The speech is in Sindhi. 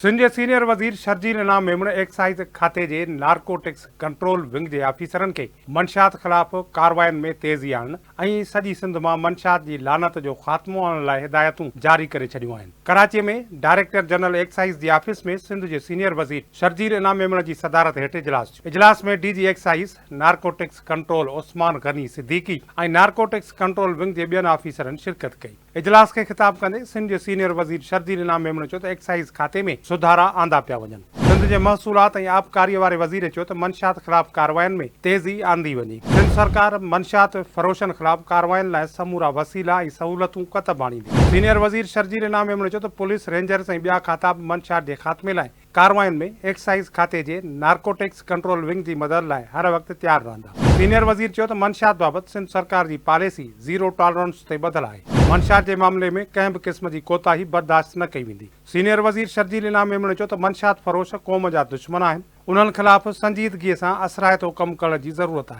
سنڌ جي سينيئر وزير شرجيل انعام ميمڻ ايڪسائيز کاتي جي نارڪوٽڪس ڪنٽرول ونگ جي آفيسرن کي منشيات خلاف ڪاررواين ۾ تيزي آڻڻ ۽ سڄي سنڌ مان منشيات جي لعنت جو خاتمو آڻڻ لاء هدايتون جاري ڪري ڇڏيون آهن. ڪراچي ۾ ڊائريڪٽر جنرل ايڪسائيز جي آفيس ۾ سنڌ جي سينيئر وزير شرجيل انعام ميمڻ جي صدارت هيٺ اجلاس ٿيو. اجلاس ۾ D G excise narcotics control Usman Ghani Siddiqui ۽ narcotics control wing جي ٻين آفيسرن شرڪت ڪئي. اجلاس کي خطاب ڪندي سنڌ جي سينيئر وزير شرجيل انعام ميمڻ چيو ته ايڪسائيز کاتي ۾ سڌارا آندا پيا وڃن. سنڌ جي محصولات ۽ آبڪاري واري وزير چيو ته منشيات خلاف ڪاررواين ۾ تيزي آندي وڃي. سنڌ سرڪار منشيات فروشن خلاف ڪاررواين لاء سمورا وسيلا ۽ سهولتون ڪتب آڻيندي. سينيئر وزير شرجيل انعام ميمڻ چيو ته پوليس، رينجرز ۽ ٻيا کاتا به منشيات جي خاتمي لاء ڪاررواين ۾ ايڪسائيز کاتي جي نارڪوٽڪس ڪنٽرول ونگ جي مدد لاء هر وقت تيار رهندا. سينيئر وزير چيو ته منشيات بابت سنڌ سرڪار جي پاليسي زيرو ٽالرنس تي ٻڌل آهي، منشيات جي معاملي ۾ ڪنهن به قسم جي ڪوتاهي برداشت نه ڪئي ويندي. سينيئر وزير شرجيل انعام ميمڻ چيو ته منشيات فروش قوم جا دشمن آهن، انهن خلاف سنجيدگي سان اثرائتو ڪم ڪرڻ جي ضرورت آهي.